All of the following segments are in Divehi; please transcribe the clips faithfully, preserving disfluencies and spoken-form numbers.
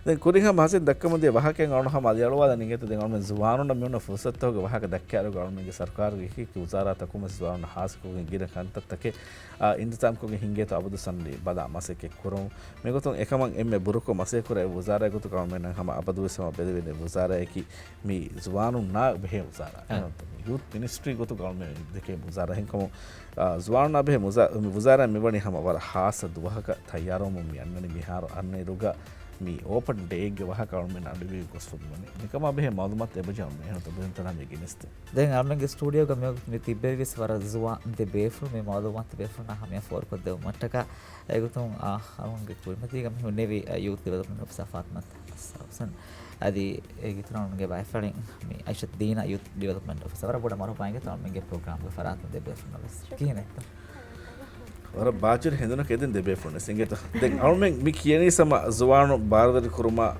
ދެން ކުރިން ހަމަ ހަސިން ދައްކަމުންދިޔަ ވާހަކައިން އަޅުން ހަމަ އަލިއަޅުވާލަން އިނގޭތޯ. ދެން އަޅުމެން ޒުވާނުންނަށް މިއޮންނަ ފުރުސަތުތަކުގެ ވާހަކަ ދައްކާއިރުގަ އަޅުމެންގެ ސަރުކާރުގެ އެކި އެކި ވުޒާރާތަކުން ވެސް ޒުވާނުންނަށް ހާއްސަކޮށްގެން ގިނަ ކަންތައްތަކެއް، އާ، އިންތިޒާމްކޮށްގެން ހިނގޭތޯ އަބަދު ސަންޑި ބަލާ މަސައްކަތް ކުރަމުން. މިގޮތުން އެކަމަށް އެންމެ ބުރުކޮށް މަސައްކަތް ކުރާ އެއް ވުޒާރާއެއް ގޮތުގަ އަޅުމެންނަށް ހަމަ އަބަދުވެސް ހަމަ ބެލެވޭނެ ވުޒާރާއަކީ މި ޒުވާނުންނާ ބެހޭ ވުޒާރާ. އެހެންތޯ؟ މި ޔޫތު މިނިސްޓްރީ ގޮތުގަ އަޅުމެން ދެކޭ ވުޒާރާ. އެހެންކަމުން، އާ، ޒުވާނުންނާ ބެހޭ މުޒާ-، މި ވުޒާރާ މިވަނީ ހަމަ ވަރަށް ހާއްސަ ދުވަހަކަށް ތައްޔާރުވަމުން މި އަންނަނީ. މިހާރު އަންނައިރުގަ މި އޯޕަން ޑޭގެ ވާހަކަ އަޅުމެން އަޑުއިވި ގޮސްފަ މިވަނީ. މިކަމާ ބެހޭ މައުލޫމާތު އެބަޖެހޭ އަޅުމެން އެހެންތޯ ބުނެންތަނާ މި ގެނެސްދޭ. ދެން އަޅުމެންގެ ސްޓޫޑިއޯގަ މިވަގުތު މި ތިއްބެވި ވެސް ވަރަށް ޒުވާން ދެ ބޭފުޅުން. މި މައުލޫމާތު ބޭފުޅުންނާ ހަމަޔަށް ފޯރުކޮށްދެވުމަށްޓަކާ އެގޮތުން، އާ، އަޅުގަނޑުގެ ކުރިމަތީގަ މި ހުންނެވި، އާ، ޔޫތު ޑިވެލޮޕްމަންޓް އޮފިސަރ ފާތިމަތު ހަސަން. އަދި އޭގެ އިތުރަށް އަޅުގަނޑުގެ ބައިފަޅިން މި އައިޝަތު ދީނާ ޔޫތު ޑިވެލޮޕްމަންޓް އޮފިސަރ. ވަރަށް ބޮޑަށް މަރުޙަބާ އިނގޭތޯ އަޅުމެންގެ ޕްރޮގްރާމްގެ ފަރާތުން ދެ ބޭފުޅުންނަށް ވެސް. ކިހިނެއްތޯ؟ ވަރަށް ބާއްޖަވެރި ހެނދުނަކަށް އެދެން ދެ ބޭފުޅުން ވެސް އިނގޭތޯ. ދެން އަޅުމެން މި ކިޔަނީ ސަމަ ޒުވާނު ބާރުދަރި ކުރުމަށް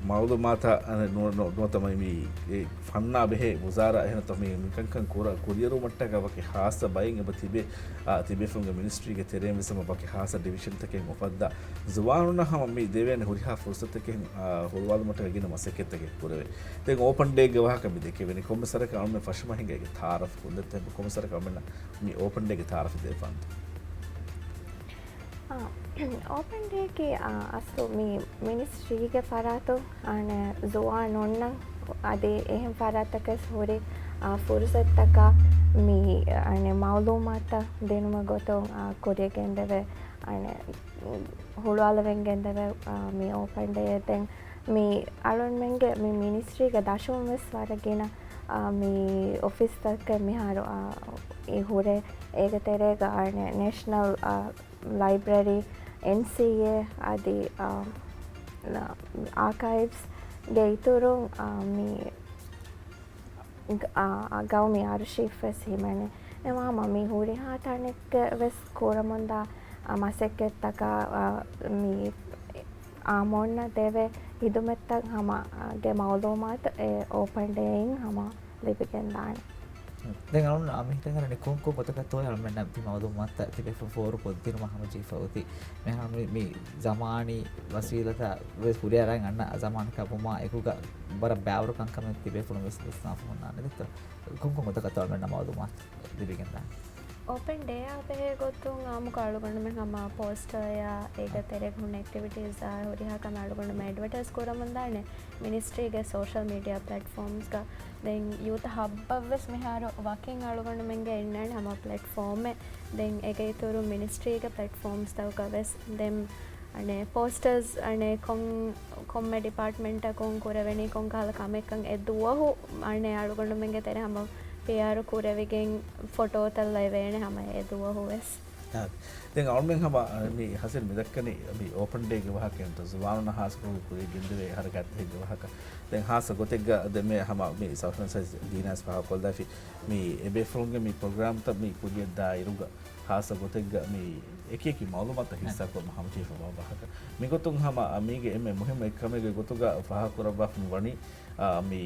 މައުލޫމާތާ ނު-، ނު-، ނުވަތަ މި، މި އެ ފަންނާ ބެހޭ ވުޒާރާ އެހެންތޯ މި، މި ކަންކަން ކުރ-، ކުރިއެރުމަށްޓަކާ ވަކި ހާއްސަ ބައެއް އެބަ ތިބޭ، އާ، ތިބޭފުޅުންގެ މިނިސްޓްރީގެ ތެރެއިން ވެސް ހަމަ ވަކި ހާއްސަ ޑިވިޝަންތަކެއް އުފައްދާ ޒުވާނުންނަށް ހަމަ މި ދެވޭނެ ހުރިހާ ފުރުސަތަކެއް، އާ، ހުޅުވާލުމަށްޓަކާ ގިނަ މަސައްކަތްތަކެއް ކުރެވޭ. ދެން އޯޕަން ޑޭގެ ވާހަކަ މި ދެކެވެނީ ކޮންމެ ސަރަކަށް އަޅުމެން ފަށަމަ ހިނގާ އޭގެ ތައާރަފް ކޮންދެއްތޯ ކޮންމެ ސަރަކަށް އަޅުމެންނަށް މި އޯޕަން ޑޭގެ ތައާރަފް ދެވިފަ އަންތަ؟ އާ، އޯޕަން ޑޭއަކީ، އާ، އަސްލު މި މިނިސްޓްރީގެ ފަރާތުން، އަނެ، ޒުވާނުންނަށް އަދި އެހެން ފަރާތްތަކަސް ހުރި، އާ، ފުރުސަތުތަކާ މި، އަނެ، މައުލޫމާތުތައް ދިނުމުގެ ގޮތުން، އާ، ކުރިޔަށް ގެންދެވޭ، އަނެ، ހުޅުވާލެވެން ގެންދެވޭ، އާ، މި އޯޕަން ޑޭ. ދެން މި އަޅުންމެންގެ މި މިނިސްޓްރީގެ ދަށުން ވެސް ވަރަށް ގިނަ، އާ، މި އޮފީސްތަކެއް މިހާރު، އާ، އި ހުރޭ. އޭގެ ތެރޭގަ، އާ، ނޭ-، ނޭޝަނަލް، އާ، ލައިބްރަރީ، އެންސީއޭ އަދި، އާ، ނަ-، އާކައިވްސްގެ އިތުރުން، އާ، މި ގ-، އާ، ގައުމީ އަރުޝީފް ވެސް ހިމެނޭ. އެ ހަމަ މި ހުރިހާ ތަނެއްގަ ވެސް ކުރަމުންދާ، އާ، މަސައްކަތްތަކާ، އާ، މި އާއްމުންނަށް ދެވޭ ހިދުމަތްތައް ހަމަ، އާ، ގެ މައުލޫމާތު އެ އޯޕަން ޑޭއިން ހަމަ ލިބިގެންދާނެ. ދެން އަޅުން މިހިތަށް އަރަނީ ކޮން ކޮން ގޮތަކަށްތޯ އަޅުމެންނަށް ތި މައުލޫމާތުތައް ތިބޭފުޅުން ފޯރުކޮށްދިނުމަށް ހަމަޖެހިފަ އޮތީ؟ މިހާރު މި، މި ޒަމާނީ ވަސީލަތާ ވެސް ކުރިއަރަން އަންނަ ޒަމާނަކާ ވުމާ އެކުގަ ވަރަށް ބައިވަރު ކަންކަމެއް ތިބޭފުޅުން ވެސް ވިސްނާފަ ހުންނާނެ ދެއްތޯ؟ ކޮންކޮން ގޮތަކަށްތޯ އަޅުމެންނަށް މައުލޫމާތު ލިބިގެންދާނެ؟ އޯޕަން ޑޭއާ ބެހޭ ގޮތުން އާއްމުކޮށް އަޅުގަނޑުމެން ހަމަ ޕޯސްޓަރއާ އޭގެ ތެރޭގަ ހުންނަ އެކްޓިވިޓީސްއާ ހުރިހާ ކަމެއް އަޅުގަނޑުމެން އެޑްވަޓައިޒް ކުރަމުންދާނެ މިނިސްޓްރީގެ ސޯޝަލް މީޑިއާ ޕްލެޓްފޯމްސްގަ. ދެން ޔޫތު ހައްބަށްވެސް މިހާރު ވަކިން އަޅުގަނޑުމެންގެ އިންނާނެ ހަމަ ޕްލެޓްފޯމެއް. ދެން އޭގެ އިތުރުން މިނިސްޓްރީގެ ޕްލެޓްފޯމްސްތަކުގަ ވެސް ދެން އަނެއް ޕޯސްޓަރސް އަނެއް ކޮން، ކޮންމެ ޑިޕާޓްމަންޓަކުން ކުރެވެނީ ކޮން ކަހަލަ ކަމެއްކަން އެ ދުވަހު އަނެއް އަޅުގަނޑުމެންގެ ތެރެ ހަމަ ޕިއާރު ކުރެވިގެން ފޮޓޯތައް ލެވޭނެ ހަމަ އެ ދުވަހު ވެސް. އާ، ދެން އަޅުމެން ހަމަ މި ހަސިން މިދައްކަނީ މި އޯޕަން ޑޭގެ ވާހަކައެއް ނުތަ ޒުވާނުންނަށް ހާއްސަކޮށް ކުރިޔަށް ގެންދެވޭ ހަރަކާތްތަކެއްގެ ވާހަކަ. ދެން ހާއްސަ ގޮތެއްގަ ދެންމެ ހަމަ މި ސައުތް ސައިޑް ދީނާސް ފާހަގަކޮށްލާފި މި އެބޭފުޅުންގެ މި ޕްރޮގްރާމްތައް މި ކުރިޔަށް ދާއިރުގަ ހާއްސަ ގޮތެއްގަ މި އެކިއެކި މައުލޫމާތު ހިއްސާކުރުމަށް ހަމަޖެހިފަވާ ވާހަކަ. މިގޮތުން ހަމަ މީގެ އެންމެ މުހިއްމު އެއްކަމެއްގެ ގޮތުގަ ފާހަގަކުރައްވާފަ މިވަނީ، އާ، މި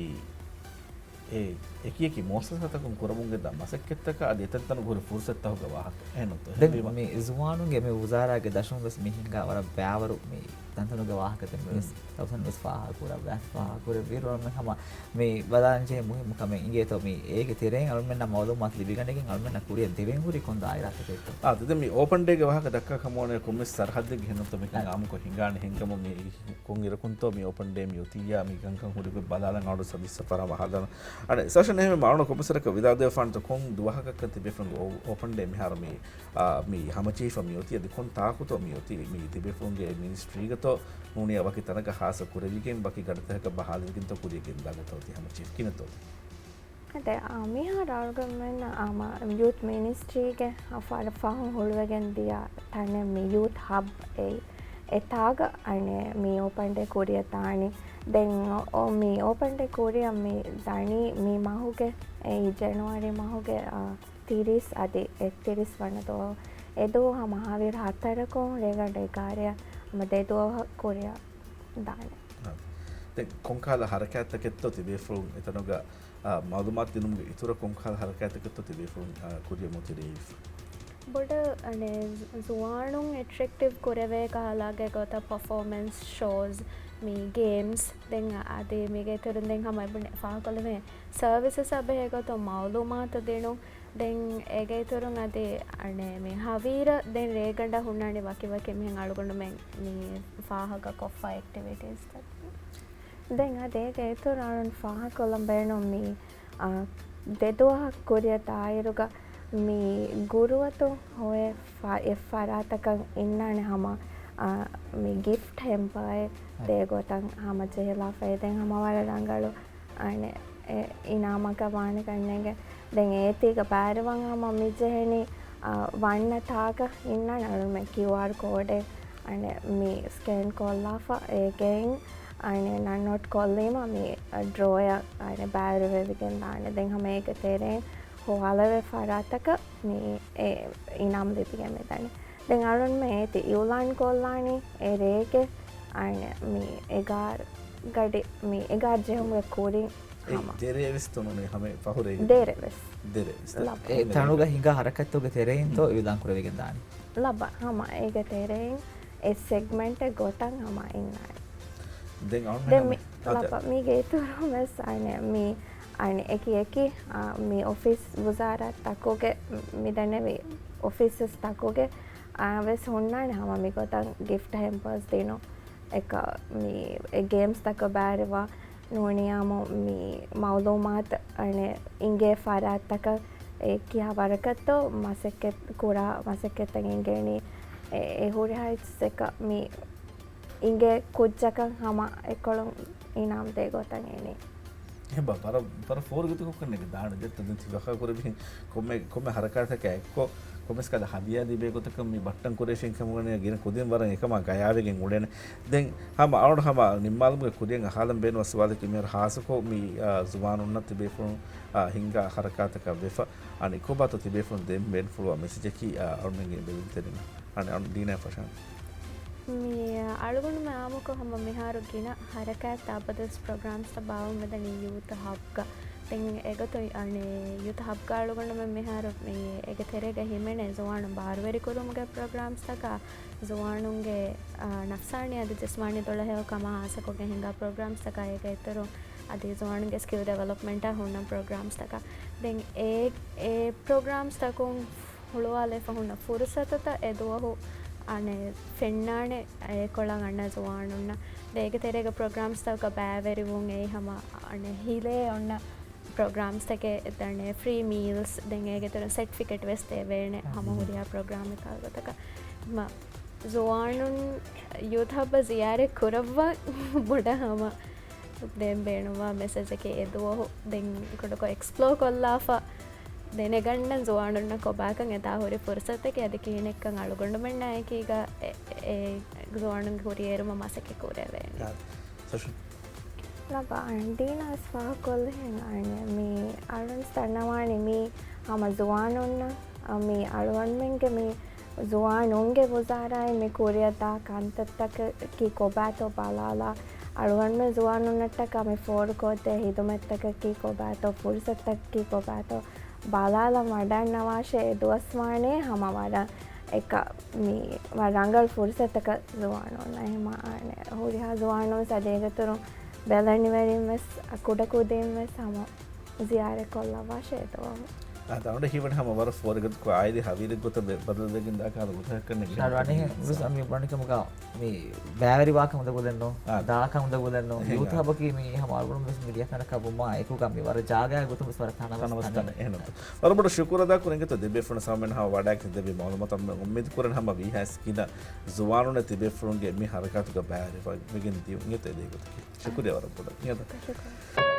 އެ އެކިއެކި މުއައްސަސާތަކުން ކުރަމުންގެންދާ މަސައްކަތްތަކާ އަދި އެތަންތަނުގަ ހުރި ފުރުސަތުތަކުގެ ވާހަކަ. އެހެންނުތޯ؟ ދެން އެހެންވީމަ މި ޒުވާނުންގެ މި ވުޒާރާގެ ދަށުން ވެސް މި ހިނގާ ވަރަށް ބައިވަރު މި ތަންތަނުގެ ވާހަކަތައް މި ވެސް މް. ތައުސަން ވެސް ފާހަގަކުރައްވާ، ފާހަގަކުރެއްވިއިރު އަޅުމެން ހަމަ މި ބަލާންޖެހޭ މުހިއްމު ކަމެއް އިނގޭތޯ މި އޭގެ ތެރެއިން އަޅުމެންނަށް މައުލޫމާތު ލިބިގަނެގެން އަޅުމެންނަށް ކުރިއަށް ދެވެން ހުރީ ކޮން ދާއިރާތަކެއްތޯ؟ އާ، ދެން މި އޯޕަން ޑޭގެ ވާހަކަ ދައްކާ ކަމަށް ވަނީ ކޮންމެސް ސަރަހައްދެއްގެ އެހެންނުތޯ މިކަން އާ. އާއްމުކޮށް ހިނގާނެ ހިނގަމުން މި ކޮން އިރަކުންތޯ މި އޯޕަން ޑޭ މި އޮތިއްޔާ މި ކަންކަން ހުރިގޮތް ބަލާލަން އަޅު ސަދިއްސަ ފަރާ މަހާލަން. އަނެއް ސަށަން އެހެން މައުނަ ކޮންމެސް ވަރަކަށް ވިދާޅުދެވިފާނެތޯ ކޮން ދުވަހަކަށްކަން ތިބޭފުޅުންގެ އޯ-، އޯޕަން ޑޭ މިހާރު މި، އާ، މި ހަމަޖެހިފަ މި އޮތީ އަދި ކޮން ތާކުތޯ މި އޮތީ މި ތިބޭފުޅުންގެ މިނިސްޓްރީގަތޯ ނޫނީ ވަކި ތަނަކަށް ހާއްސަ ކުރެވިގެން ވަކި ގަޑިތަކަކަށް ބަހާލެވިގެންތޯ ކުރިޔަށް ގެންދާގޮތޯ ތި ހަމަޖެހިފަ ކިހިނެއްތޯ؟ އަދެ، އާ، މިހާރު އަޅުގަނޑުމެންނަށް އާ، މާ، ޔޫތު މިނިސްޓްރީގެ އާ، ފަ-، ފަހުން ހުޅުވެގެން ދިޔަ ތަނެއް މި ޔޫތު ހަބް އެއީ. އެތާގަ އަނެއް މި އޯޕަން ޑޭ ކުރިއަށް ދާނީ. ދެން އޯ، މި އޯޕަން ޑޭ ކުރިއަށް މި ދަނީ މި މަހުގެ އެއީ ޖެނުއަރީ މަހުގެ، އާ، ތިރީސް އަދި އެކްތިރީސް ވަނަ ދުވަހު. އެ ދުވަހު ހަމަ ހާވިޔަރު ހަތަރަކުން ރޭގަނޑު އެގާރަޔަށް ހަމަ ދެ ދުވަހަށް ކުރިއަށް ދާނެ. އާ. ދެން ކޮންކަހަލަ ހަރަކާތްތަކެއްތޯ ތިބޭފުޅުން އެތަނުގަ އާ، މައުލޫމާތު ދިނުމުގެ އިތުރަށް ކޮންކަހަލަ ހަރަކާތްތަކެއްތޯ ތިބޭފުޅުން، އާ، ކުރިއަށް މޮތިލެވިފަ؟ ބޮޑަށް، އަނެއް، ޒު-، ޒުވާނުން އެޓްރެކްޓިވް ކުރެވޭ ކަހަލަގެ ގޮތަށް ޕަފޯމެންސް ޝޯސް، މި ގޭމްސް، ދެން އަދި މީގެ އިތުރުން ދެން ހަމަ އެބުނެ ފާހަގަކޮށްލެވޭ ސަރވިސަސް އާ ބެހޭ ގޮތުން މައުލޫމާތު ދިނުން. ދެން އޭގެ އިތުރުން އަދި އަނެއް މި ހަވީރަށް ދެން ރޭގަނޑަށް ހުންނާނީ ވަކިވަކި މިހެން އަޅުގަނޑުމެން މި ފާހަގަކޮށްފަ އެކްޓިވިޓީސްތައް. ދެން އަދި އޭގެ އިތުރުން ފާހަގަކޮށްލަން ބޭނުން މި، އާ، ދެ ދުވަހަށް ކުރިއަށް ދާއިރުގަ މި ގުރުއަތު ހޮވޭ ފަ-، އެއް ފަރާތަކަށް އިންނާނެ ހަމަ، އާ، މި ގިފްޓް ހެމްޕާއެއް ދޭ ގޮތަށް ހަމަ ޖެހިލާފައި. ދެން ހަމަ ވަރަށް ރަނގަޅު އަނެއް އެ އިނާމަކަށް ވާނެ ކަންނޭނގެ. ދެން އޭތީގަ ބައިވެރިވާން ހަމަ މި ޖެހެނީ، އާ، ވަންނަ ތާކަށް އިންނާނެ އަޅުމެ ކިއުއާރް ކޯޑެއް އަނެއް މި ސްކޭން ކޮށްލާފަ އޭގެއިން އަނެއް ނަން ނޯޓް ކޮށްލީމަ މި ޑްރޯއަށް އަނެއް ބައިވެރިވެވިގެން ދާނެ. ދެން ހަމަ އޭގެ ތެރެއިން ހުވާލެވޭ ފަރާތަކަށް މި އެ އިނާމް ލިބިގެން މިދަނީ. ދެން އަޅުންމެ އޭތި އިއުލާން ކޮށްލާނީ އެ ރޭގެ އަނެއް މި އެގާރަ ގަޑި މި އެގާރަ ޖެހުމުގެ ކުރިން އެ ހަމަ. ދެރޭ ވެސް ތޮނުނެ ހަމަ ފަހުރޭގެ. ދެރޭ ވެސް. ދެރޭ ވެސް. ލަބަ. އެ ތަނުގަ ހިނގާ ހަރަކާތްތަކުގެ ތެރެއިންތޯ އިއުލާން ކުރެވިގެން ދާނީ. ލަބަ ހަމަ އޭގެ ތެރެއިން އެ ސެގްމެންޓެއް ގޮތަށް ހަމަ އިންނާނެ. ދެން އަޅުމެން ދެން ހަމަ މި، އާ، ދެ- ލަބަ މީގެ އިތުރުން ވެސް އަނެއް މި އަނެއް އެކި އެކި، އާ، މި އޮފީސް ވުޒާރާތް ތަކުގެ މިދެންނެވި އޮފީސަސް ތަކުގެ، އާ، ވެސް ހުންނާނެ ހަމަ މިގޮތަށް ގިފްޓް ހެމްޕާސް ދިނުން. އެކަ މި އެ ގޭމްސް ތަކަށް ބައިވެރިވާ ނޫނިއްޔާމު މި މައުލޫމާތު އަނެއް އިނގޭ ފަރާތްތަކަށް އެ ކިހާ ވަރަކަށްތޯ މަސައްކަތް ކުރާ މަސައްކަތްތައް އިނގޭނީ. އެ، އެ ހުރިހާ އެއްޗެއް މި އިނގޭ ކުއްޖަކަށް ހަމަ އެކޮޅުން އިނާމް ދޭ ގޮތަށް އިނީ. އެހެން ބާ، ވަރަށް، ވަރަށް ފޯރު ގޮތަކަށް ކޮންނެގެ ދާނެ ދެއްތަ ދެން ތި ވަހާ ކުރެވިހެން ކޮންމެ، ކޮންމެ ހަރަކާތަކާ އެއްކޮށް، ކޮންމެސް ކަލަ ހަދިޔާ ލިބޭ ގޮތަކަށް މި ބައްޓަން ކުރޭށޭ ކަމުގަނެ ގިނަ ކުދިން ވަރަށް އެކަމާ ގަޔާވެގެން އުޅޭނެ. ދެން ހަމަ އަޅުން ހަމަ ނިންމާލުމުގެ ކުރިއަށް އަހާލަން ބޭނުން ވަސް ސުވާލެއް މިހާރު ހާއްސަކޮށް މި، އާ، ޒުވާނުންނަށް ތިބޭފުޅުން، އާ، ހިންގާ ހަރަކާތަކަށް ވެފަ. އަނެއް ކޮބާތޯ ތިބޭފުޅުން ދޭން ބޭނުންފުޅުވާ މެސެޖަކީ، އާ، އަޅުމެންގެ ބެލުންތެރިން. އަނެއް އަން ދީނާ ފަށާން. މި އަޅުގަނޑުމެ އާއްމުކޮށް ހަމަ މިހާރު ގިނަ ހަރަކާތްތައް އަބަދުވެސް ޕްރޮގްރާމްސްތައް ބާއްވަމުން މިދަނީ ޔޫތު ހަބްގަ. ދެން އެގޮތުން އަނެއް ޔޫތު ހަބްގަ އަޅުގަނޑުމެ މިހާރު މި އޭގެ ތެރޭގަ ހިމެނޭ ޒުވާނުން ބާރުވެރިކުރުމުގެ ޕްރޮގްރާމްސްތަކާ، ޒުވާނުންގެ، އާ، ނަފްސާނީ އަދި ޖިސްމާނީ ދުޅަހެޔޮ ކަމާ ހާއްސަކޮށްގެން ހިނގާ ޕްރޮގްރާމްސްތަކާ އޭގެ އިތުރުން އަދި ޒުވާނުންގެ ސްކިލް ޑިވެލޮޕްމަންޓާ ހުންނަ ޕްރޮގްރާމްސްތަކާ. ދެން އެ، އެ ޕްރޮގްރާމްސްތަކުން ހުޅުވާލެފަ ހުންނަ ފުރުސަތުތައް އެ ދުވަހު އަނެއް ފެންނާނެ އެކޮޅަށް އަންނަ ޒުވާނުންނަށް. ދެން އޭގެ ތެރޭގަ ޕްރޮގްރާމްސްތަކަށް ބައިވެރިވުން އެއީ ހަމަ އަނެއް ހިލޭ އޮންނަ ޕްރޮގްރާމްސްތަކެއް ދަނެ ފްރީ މީލްސް ދެން އޭގެ ތެރެއިން ސެޓްފިކެޓް ވެސް ދެވޭނެ ހަމަ ހުރިހާ ޕްރޮގްރާމެއް ކާގޮތަކަށް. މަ ޒުވާނުން ޔޫތު ހަބްއަށް ޒިޔާރަތް ކުރައްވަން ބޮޑަށް ހަމަ ދޭން ބޭނުންވާ މެސެޖަކީ އެ ދުވަހު ދެން ކުޑަކޮށް އެކްސްޕްލޯ ކޮށްލާފަ ދެނެގަންނަން ޒުވާނުންނަށް ކޮބާކަން އެދާ ހުރި ފުރުސަތަކީ އަދި ކިހިނެއްކަން އަޅުގަނޑުމެންނާ އެކީގަ އެ، އެ ޒުވާނުންގެ ހުރި އޭރުމަށް މަސައްކަތް ކުރެވޭނެ. ލަބާ، އަން ދީނާސް ފާހަގަކޮށްލިހެން އަނެއް މި އަޅުން ދަންނަވާނެ މި ހަމަ ޒުވާނުންނަށް، އަ، މި އަޅުގަނޑުމެންގެ މި ޒުވާނުންގެ ވުޒާރާއިން މި ކުރިއަށްދާ ކަންތައްތަކަކީ ކޮބާތޯ ބަލާލާ، އަޅުގަނޑުމެން ޒުވާނުންނަށްޓަކާ މި ފޯރުކޮށްދޭ ހިދުމަތްތަކަކީ ކޮބާތޯ، ފުރުސަތުތަކަކީ ކޮބާތޯ ބަލާލަން ވަޑަންނަވާށޭ. އެ ދުވަސް ވާނޭ ހަމަ ވަރަށް އެކަ މި ވަރަށް ރަނގަޅު ފުރުސަތަކަށް ޒުވާނުންނަށް. އެހެމަ އަނެއް ހުރިހާ ޒުވާނުން އަދި އޭގެއިތުރުން ބެލެނިވެރިން ވެސް ކުޑަކުދިން ވެސް ހަމަ ޒިޔާރަތް ކޮށްލައްވާށޭ އެދުވަހު. އާދެ، އަޅުގަނޑު ހީވަނީ ހަމަ ވަރަށް ފޯރިގަދަކޮށް އާއިލީ ހަވީރެއް ގޮތަށް ބެ-، ބަދަލުވެގެން ދާ ކަހަލަ ގޮތަކަށް ކަންނޭނގެ. އަޅު އަނެއް ވެސް މި ބުނަނީ ކަމުގަ މި ބައިވެރިވާކަމުގަ ގުޅެއްނު، ދާކަމުގަ ގުޅެއްނު. އާ. ޔޫތު ހަބަކީ މި ހަމަ އަޅުގަނޑު ވެސް މި ލިޔާ ތަނަކަށް ވުމާ އެކުގަ މި ވަރަށް ޖާގައިގެ ގޮތުން ވެސް ވަރަށް ތަނަވަސް ތަނަވަސް ތަނެއް. ތަނެއް. އެހެން. ވަރަށް ބޮޑަށް ޝުކުރު އަދާ ކުރަން އިނގޭތޯ ދެ ބޭފުޅުން ހަމަ ވަޑައިގެން ދެއްވި މައުލޫމާތު. އުއްމީދު ކުރަން ހަމަ ވީހާވެސް ގިނަ ޒުވާނުންނަށް ތިބޭފުޅުންގެ މި ހަރަކާތުގަ ބައިވެރިވެގެން ދިޔުން އިނގޭތޯ އެދޭ ގޮތަކީ. ޝުކުރިއްޔާ ވަރަށް ބޮޑަށް. އިނގޭތޯ. ޝުކުރިއްޔާ.